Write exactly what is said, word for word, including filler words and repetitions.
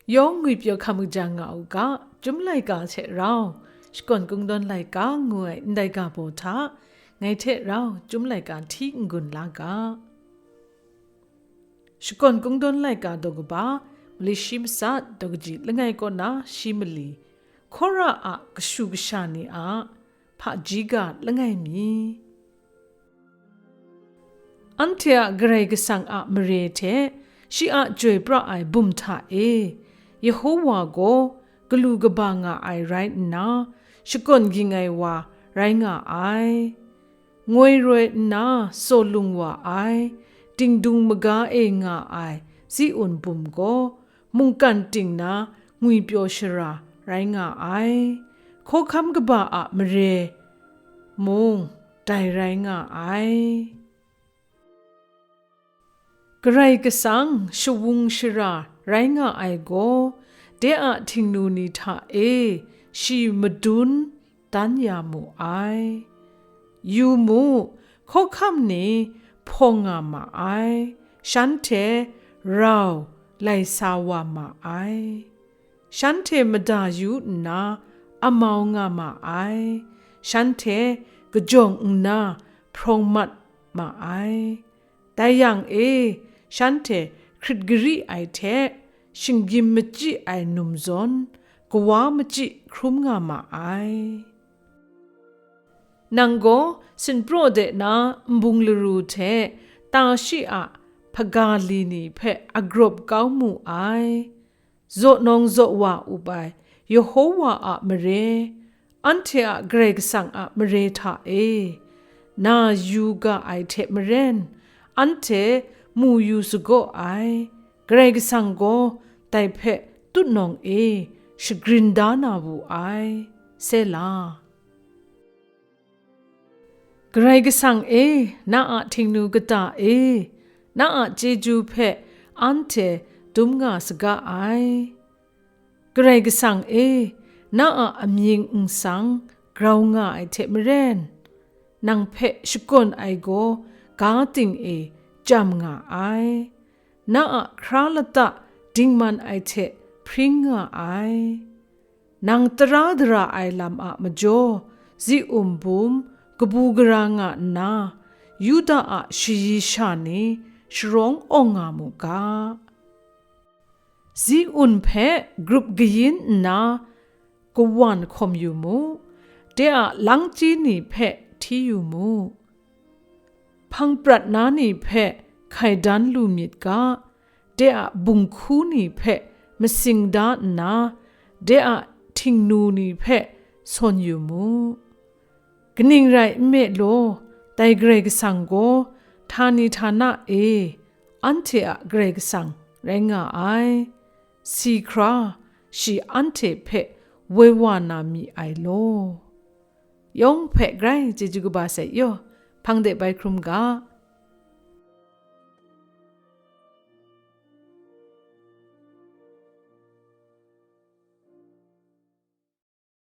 Yawng ngwipyaw hkam kaja nga u ga, Chyum laika hte rau, Shakawn Kungdawn laika ngu ai ndai ga baw hta, ngai hte rau Chyum laika hti n-gun la ga. Shakawn Kungdawn laika daw kaba, mali shi matsat, daw kaji langai kaw na shi mali, Kora a kashu kasha ni a hpaji ga langai mi. Anhte a Karai Kasang a mare hte shi a chyoi pra ai bum hta e, Yehowa gaw galu kaba nga ai rai nna, shakawn ging ai wa rai nga ai. Ngoi roi nna saw lung wa ai, dingdung maga e nga ai Ziun bum gaw mungkan ting na ngwipyaw shara rai nga ai. Hkawhkam kaba a mare mung dai rai nga ai. Karai Kasang shawung shara rai nga ai gaw, de a htingnu ni hta e shi madun dan ya mu ai. Yu mu, hkawhkam ni hpawng nga ma ai, shanhte rau lai sa wa ma ai. Shanhte mada yu nna amau nga ma ai, shanhte kajawng nna hprawng mat ma ai. Dai yang e, shanhte hkrit gari ai hte, shinggyim machyi ai num zawn, kawa machyi hkrum nga ma ai. Nang gaw sinpraw de na nbung laru hte tashi a hpaga li ni hpe agrawp kau mu ai. Zaw nawng zaw wa up ai Yehowa a mare, anhte a Karai Kasang a mare hta e, na yu ga ai hte maren, anhte mu yu sagaw ai, Karai Kasang gaw dai hpe tutnawng e shagrin da na wu ai. Sela. Karai Kasang e, na a htingnu kata e, na a chyeju hpe anhte dum nga saga ai. Karai Kasang e, na a amying nsang grau nga ai hte maren, nang hpe shakawn ai gaw ga ting e chyam nga ai. Na a hkra lata dingman ai hte hpring nga ai. Nang tara dara ai lam a majaw, Ziun bum kabu gara nga nna, Yuda a shayi sha ni sharawng awng nga mu ga. Ziun hpe grup kayin nna kawan hkawm yu mu, de a langchyi ni hpe hti yu mu. Hpang prat na ni hpe hkai dan lu myit ga, de a bunghku ni hpe masing da nna, de a htingnu ni hpe sawn yu mu. Kaning rai nme law, dai Karai Kasang gaw htani htana e anhte a Karai Kasang rai nga ai. Si hkra shi anhte hpe woi wa na mi ai law. Yawng hpe grai chyeju kaba sai yaw, hpang de bai hkrum ga.